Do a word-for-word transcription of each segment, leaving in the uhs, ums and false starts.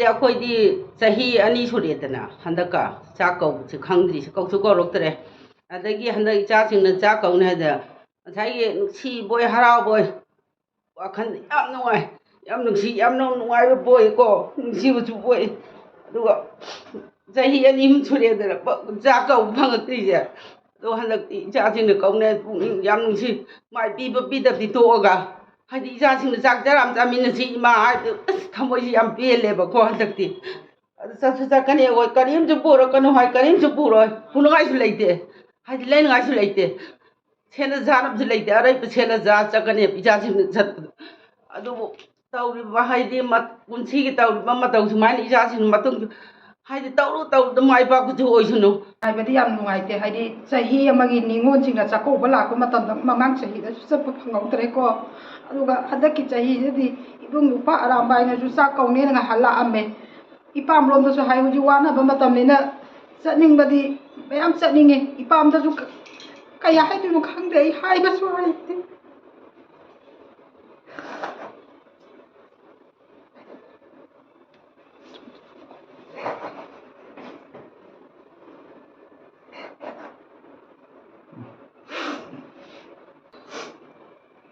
ꯑꯩꯈꯣꯏꯗꯤ ꯆꯍꯤ ꯑꯅꯤ ꯁꯨꯔꯦꯗꯅ ꯍꯟꯗꯛꯀ ꯆꯥꯛ ꯀꯧꯕꯁꯦ ꯈꯪꯗ꯭ꯔꯤꯁꯦ, ꯀꯧꯁꯨ ꯀꯧꯔꯛꯇ꯭ꯔꯦ꯫ ꯑꯗꯒꯤ ꯍꯟꯗꯛ ꯏꯆꯥꯁꯤꯡꯅ ꯆꯥꯛ ꯀꯧꯅꯤ ꯍꯥꯏꯗ ꯉꯁꯥꯏꯒꯤ ꯅꯨꯡꯁꯤꯕꯣꯏ ꯍꯔꯥꯎꯕꯣꯏ ꯋꯥꯈꯜ ꯌꯥꯝ ꯅꯨꯡꯉꯥꯏ, ꯌꯥꯝ ꯅꯨꯡꯁꯤ, ꯌꯥꯝꯅ ꯅꯨꯡꯉꯥꯏꯕ ꯄꯣꯛꯏꯀꯣ, ꯅꯨꯡꯁꯤꯕꯁꯨ ꯄꯣꯛꯏ꯫ ꯑꯗꯨꯒ ꯆꯍꯤ ꯑꯅꯤ ꯑꯍꯨꯝ ꯁꯨꯔꯦꯗꯅ ꯆꯥꯛ ꯀꯧꯕ ꯐꯪꯉꯛꯇ꯭ꯔꯤꯁꯦ꯫ ꯑꯗꯣ ꯍꯟꯗꯛꯇꯤ ꯏꯆꯥꯁꯤꯡꯅ ꯀꯧꯅ ꯄꯨꯛꯅꯤꯡ ꯌꯥꯝ ꯅꯨꯡꯁꯤ꯫ ꯃꯥꯏ ꯄꯤꯕ ꯄꯤꯗꯕꯗꯤ ꯇꯣꯛꯑꯒ, ꯍꯥꯏꯗꯤ ꯏꯆꯥꯁꯤꯡꯅ ꯆꯥꯛ ꯆꯔꯥ ꯑꯃ ꯆꯥꯃꯤꯟꯅꯁꯤ ꯏꯃꯥ ꯍꯥꯏꯕꯗꯨ ꯑꯁ ꯊꯃꯣꯏꯁꯤ ꯌꯥꯝ ꯄꯦꯜꯂꯦꯕꯀꯣ ꯍꯟꯗꯛꯇꯤ꯫ ꯑꯗꯨ ꯆꯠꯁꯨ ꯆꯠꯀꯅꯤ ꯑꯩꯈꯣꯏ, ꯀꯔꯤꯝꯁꯨ ꯄꯨꯔꯣꯏ, ꯀꯩꯅꯣ ꯍꯥꯏ ꯀꯔꯤꯝꯁꯨ ꯄꯨꯔꯣꯏ, ꯄꯨꯅꯉꯥꯏꯁꯨ ꯂꯩꯇꯦ, ꯍꯥꯏꯗꯤ ꯂꯩꯅꯉꯥꯏꯁꯨ ꯂꯩꯇꯦ꯫ ꯁꯦꯠꯅ ꯆꯥꯅꯕꯁꯨ ꯂꯩꯇꯦ, ꯑꯔꯩꯕ ꯁꯦꯠꯅ ꯆꯥ ꯆꯠꯀꯅꯦꯕ ꯏꯆꯥꯁꯤꯡꯅ ꯆꯠꯄꯗꯣ꯫ ꯑꯗꯨꯕꯨ ꯇꯧꯔꯤꯕ ꯍꯥꯏꯗꯤ ꯃꯠ-, ꯄꯨꯟꯁꯤꯒꯤ ꯇꯧꯔꯤꯕ ꯃꯇꯧ ꯁꯨꯃꯥꯏꯅ ꯏꯆꯥꯁꯤꯡ ꯃꯇꯨꯡꯁꯨ ꯍꯥꯏꯗꯤ ꯇꯧꯔꯨ ꯇꯧꯔꯨꯗ ꯃꯥꯏ ꯄꯥꯛꯄꯁꯨ ꯑꯣꯏꯁꯅꯨ꯫ ꯍꯥꯏꯕꯗꯤ ꯌꯥꯝ ꯅꯨꯡꯉꯥꯏꯇꯦ, ꯍꯥꯏꯗꯤ ꯆꯍꯤ ꯑꯃꯒꯤ ꯅꯤꯉꯣꯜꯁꯤꯡꯅ ꯆꯥꯛꯀꯧꯕ ꯂꯥꯛꯄ ꯃꯇꯝꯗ ꯃꯃꯥꯡ ꯆꯍꯤꯗꯁꯨ ꯆꯠꯄ ꯐꯪꯍꯧꯗ꯭ꯔꯦꯀꯣ꯫ ꯑꯗꯨꯒ ꯍꯟꯗꯛꯀꯤ ꯆꯍꯤꯁꯤꯗꯤ ꯏꯕꯨꯡ ꯅꯨꯄꯥ ꯑꯔꯥꯝꯕꯥꯏꯅꯁꯨ ꯆꯥꯛ ꯀꯧꯅꯦꯅ ꯉꯥꯏꯍꯥꯛ ꯂꯥꯛꯑꯝꯃꯦ꯫ ꯏꯄꯥꯝꯂꯣꯝꯗꯁꯨ ꯍꯥꯏ, ꯍꯧꯖꯤꯛ ꯋꯥꯅꯕ ꯃꯇꯝꯅꯤꯅ ꯆꯠꯅꯤꯡꯕꯗꯤ ꯃꯌꯥꯝ ꯆꯠꯅꯤꯡꯉꯤ꯫ ꯏꯄꯥꯝꯗꯁꯨ ꯀ-, ꯀꯌꯥ ꯍꯥꯏꯗꯣꯏꯅꯣ ꯈꯪꯗꯦ, ꯑꯩ ꯍꯥꯏꯕꯁꯨ ꯍꯩꯇꯦ꯫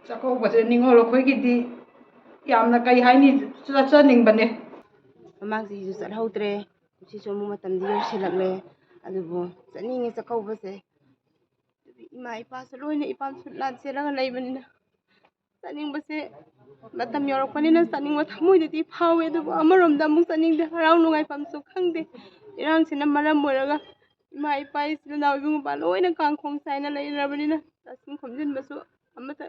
ꯆꯥꯛꯀꯧꯕꯁꯦ ꯅꯤꯉꯣꯜ ꯑꯩꯈꯣꯏꯒꯤꯗꯤ ꯌꯥꯝꯅ ꯀꯩ ꯍꯥꯏꯅꯤ, ꯆꯠꯆꯅꯤꯡꯕꯅꯦ꯫ ꯃꯃꯥꯡ ꯆꯍꯤꯁꯨ ꯆꯠꯍꯧꯗ꯭ꯔꯦ, ꯀꯨꯝꯁꯤꯁꯨ ꯑꯃꯨꯛ ꯃꯇꯝꯗꯤ ꯌꯧꯁꯤꯜꯂꯛꯂꯦ꯫ ꯑꯗꯨꯕꯨ ꯆꯠꯅꯤꯡꯉꯦ ꯆꯥꯛꯀꯧꯕꯁꯦ꯫ ꯏꯃꯥ ꯏꯄꯥꯁꯨ ꯂꯣꯏꯅ ꯏꯄꯥꯝ ꯁꯨꯠ ꯂꯥꯟ ꯁꯦꯠꯂꯒ ꯂꯩꯕꯅꯤꯅ ꯆꯠꯅꯤꯡꯕꯁꯦ, ꯃꯇꯝ ꯌꯧꯔꯛꯄꯅꯤꯅ ꯆꯠꯅꯤꯡꯕ ꯊꯃꯣꯏꯗꯗꯤ ꯐꯥꯎꯋꯦ, ꯑꯗꯨꯕꯨ ꯑꯃꯔꯣꯝꯗ ꯑꯃꯨꯛ ꯆꯠꯅꯤꯡꯗꯦ, ꯍꯔꯥꯎ ꯅꯨꯡꯉꯥꯏꯐꯝꯁꯨ ꯈꯪꯗꯦ꯫ ꯏꯔꯥꯡꯁꯤꯅ ꯃꯔꯝ ꯑꯣꯏꯔꯒ ꯏꯃꯥ ꯏꯄꯥ ꯏꯆꯤꯜ ꯏꯅꯥꯎ ꯏꯕꯨꯡ ꯏꯄ꯭ꯋꯥ ꯂꯣꯏꯅ ꯀꯥꯡꯈꯣꯡ ꯆꯥꯏꯅ ꯂꯩꯔꯕꯅꯤꯅ ꯇꯥꯁꯤꯟ ꯈꯣꯝꯖꯤꯟꯕꯁꯨ ꯑꯃꯠꯇ,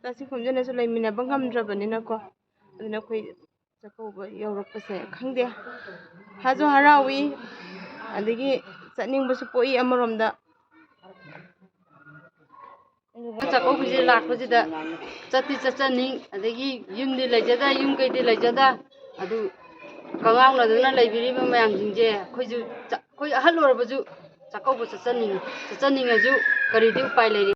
ꯇꯥꯁꯤꯟ ꯈꯣꯝꯖꯤꯟꯅꯁꯨ ꯂꯩꯃꯤꯟꯅꯕ ꯉꯝꯗ꯭ꯔꯕꯅꯤꯅꯀꯣ꯫ ꯑꯗꯨꯅ ꯑꯩꯈꯣꯏ ꯆꯥꯛꯀꯧꯕ ꯌꯧꯔꯛꯄꯁꯦ ꯈꯪꯗꯦ, ꯍꯔꯥꯁꯨ ꯍꯔꯥꯎꯏ, ꯑꯗꯒꯤ ꯆꯠꯅꯤꯡꯕꯁꯨ ꯄꯣꯛꯏ ꯑꯃꯔꯣꯝꯗ꯫ ꯆꯥꯛꯀꯧꯕꯁꯦ ꯂꯥꯛꯄꯁꯤꯗ ꯆꯠꯇꯤ ꯆꯠꯆꯅꯤꯡ, ꯑꯗꯒꯤ ꯌꯨꯝꯗꯤ ꯂꯩꯖꯗ, ꯌꯨꯝ ꯀꯩꯗꯤ ꯂꯩꯖꯗ, ꯑꯗꯨ ꯀꯉꯥꯎꯅꯗꯨꯅ ꯂꯩꯕꯤꯔꯤꯕ ꯃꯌꯥꯝꯁꯤꯡꯁꯦ ꯑꯩꯈꯣꯏꯁꯨ ꯆ-, ꯑꯩꯈꯣꯏ ꯑꯍꯜ ꯑꯣꯏꯔꯕꯁꯨ ꯆꯥꯛꯀꯧꯕ ꯆꯠꯆꯅꯤꯡꯉꯤ꯫ ꯆꯠꯆꯅꯤꯡꯉꯁꯨ ꯀꯔꯤꯗꯤ ꯎꯄꯥꯏ ꯂꯩꯔꯤ?